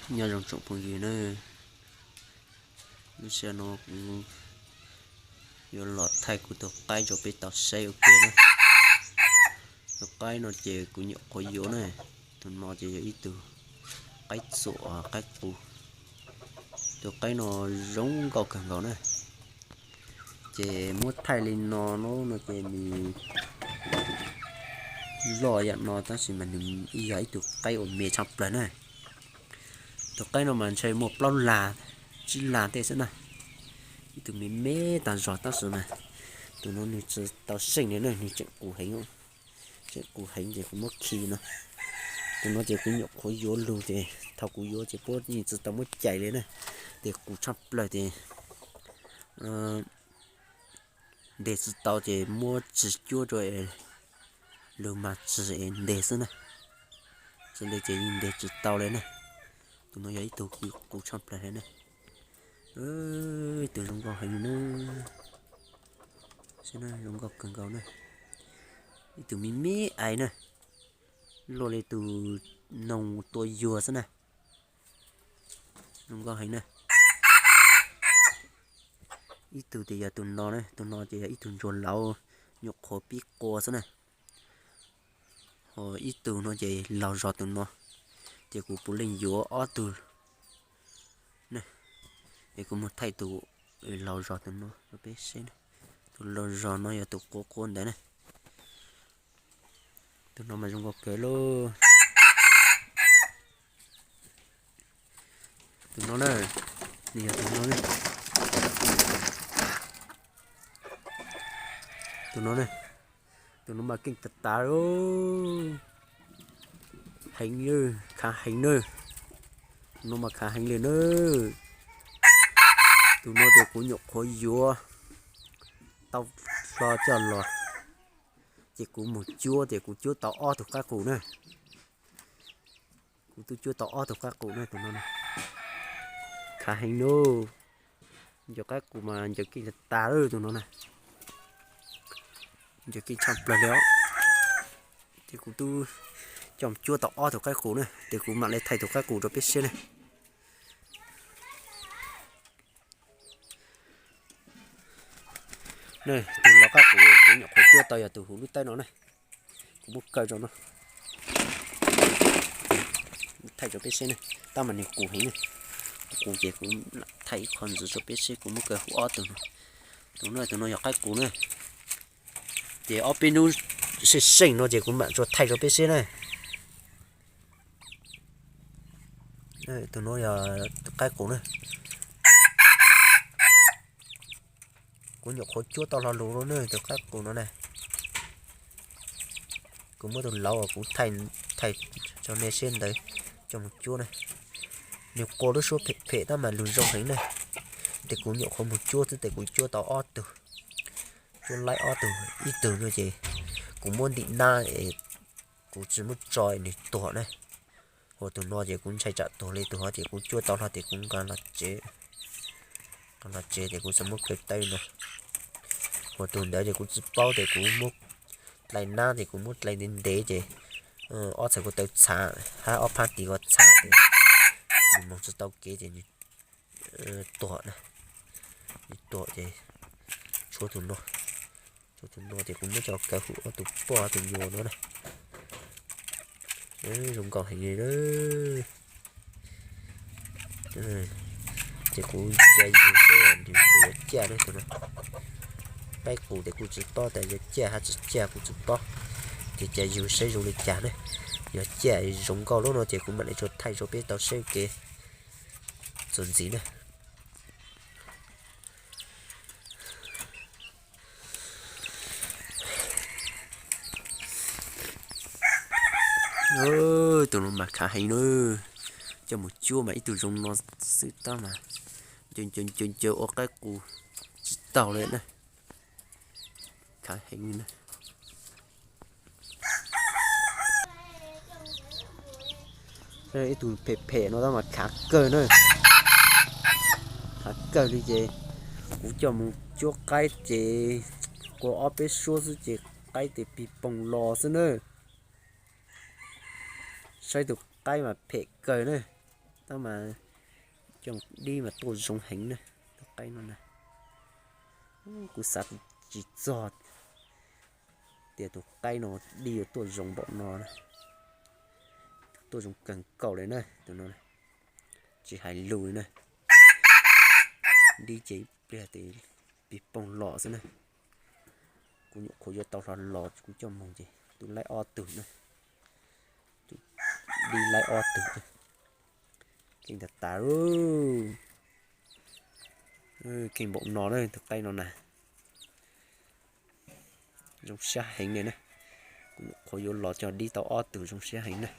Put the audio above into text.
Nyob zoo tsoom phooj ywg na, lub sij hawm no kuv yuav los thaij kuv tus qaib rau peb tau saib ua ke na. Tus qaib no ces kuv nyuam qhuav yuav na, tus no ces yog ib tug qaib txuam qaib qus. Tus qaib no zoo nkauj kawg nkaus na, ces muab thaij li no no ces nws loj yam no tab sis mas nws yog ib tug qaib uas me tshaj plaws na. Tus qaib no mas ntshe muaj plaub lag tsib lag tej xwb na, ib tug me me tag zog tab sis mas tus no nws tsis tau seej li na, nws tseem qus heev, tseem qus heev ces kuv muab khi no. Tus no ces kuv nyuam qhuav yuav lug ces thaum kuv yuav ces puab yeej tsis tau muab cais li na, ces qus tshaj plaws ces ntes tsis tau ces muab tsis cuab rau, lug mas tsis es ntes xwb na, tsis ntes ces yeej ntes tsis tau li na. Tus no yog ib tug qus tshaj plaws li na, ib tug zoo nkauj heev na, zoo nkauj kawg nkaus na, ib tug me me ais na, luaj li tus noog tua yuag xwb na, zoo nkauj heev na. Ib tug ces yog tus no na, tus no ces yog ib tug ntsuag laus nyuam qhuav pib qua xwb na, ho ib tug no ces laug zog tus no, ces kuv puav leej yuav ob tug na, es kuv mus thaij tus laug zog tus no rau peb seb na. Tus laug zog no yog tus qua qua ntawd na, tus no mas zoo nkauj kawg lauj. Tus no na, nws yog tus no na, tus no na, tus no mas keej tas tas li, heev, khav heev na, tus no mas khav heev li na. Tus no ces kuv nyuam qhuav yuav tau hlo coj los, ces kuv mus cuab ces kuv cuab tau ob tug qaib qus na. Kuv twb cuab tau ob tug qaib qus na, tus no na, khav heev na. Ncaws qaib qus mas ncaws keej tas tas li tus no na, ncaws keej tshaj plaws li os. Ces kuv twb coj cuab tau ob tug qaib qus na, ces kuv mam li thaij tus qaib qus rau peb saib na. Tus lov qaib qus kuv nyuam qhuav cuab tau yog tus huv lub tawb no na. Kuv muab kaw rau no, thaij rau peb saib na, tab mas nws qus heev na. Qus ces kuv thaij ib qho ntxiv rau peb saib, kuv muab kaw huv ob tug no. Tus no, tus no yog qaib qus na. Ces ob peb hnub seej seej no ces kuv mam tsuas thaij rau peb saib na. Tus no yog tus qaib qus na. Kuv nyuam qhuav cuab tau hlo lug lawm na tus qaib qus no na. Kuv muab tus lauv uas kuv thaij rau nej saib ntawd coj mus cuab na. Nws qua lub suab phem phem tab mas lug zoo heev na. Ces kuv nyuam qhuav mus cuab xwb ces kuv cuab tau ob tug, cuab laib ob tug, ib tug no ces kuv muab ntim nab es kuv tsis muab tso nws tuag na. Ua tus no ces kuv ntshai tsam tuag li tus ho ces kuv cuab tau hlo ces kuv nqa los tsev, nqa los tsev ces kuv txawm muab kaw tawb no. Ua tus ntawd ces kuv tsis paub ces kuv muab dlai nab ces kuv muab dlai ntev ntev ces ob txhais ko taw txhav hab ob phab tis ko txhav ces nws moog tsis tau kev ces nws tuag na. Nws tuag ces tshuav tus no, tshuav tus no ces kuv muab coj kaw huv ob tug poj tus nyuam no na. Zoo nkauj heev li. Ces kuv cia yug saib nws puas yuav ciaj na tus no. Qaib qus ces kuv tsis paub tas yuav ciaj hab tsis ciaj kuv tsis paub. Ces cia yug saib zoo li cas na. Yog ciaj zoo nkauj lub no ces kuv mam li tsuas thaij rau peb tau saib ua ke txuas ntxiv na. Tus no mas khav heev na, coj mus cuab mas ib tug zoo no xwb tab mas ncaws ncaws ncaws ua qaib qus tsis taug li na, khav heev na. Ib tug phem phem no tab mas khav kawg na, khav kawg li ces kuv coj mus cuab qaib ces qua ob peb suab xwb ces qaib tes pig poog los xwb na. Saib tus qaib mas phem kawg na. Tab mas cov dib mas tuaj zoo heev na, tus qaib no na. Kuv xav tsis txog tias tus qaib no dib yuav tuaj zoo npaum no na. Tuaj zoo kawg nkaus li na tus no, tsis hais lus li na. Dib ces ib pliag ces pig poog los xwb na. Kuv nyuam qhuav yuav tau hlo los kuv coj mus ces tus laib ob tug na. Tus dib laib ob tug, keej tas tas. Keej npaum no na, tus qaib no na. Zoo siab heev li na. Kuv nyuam qhuav yuav los coj dib tau ob tug, zoo siab heev na.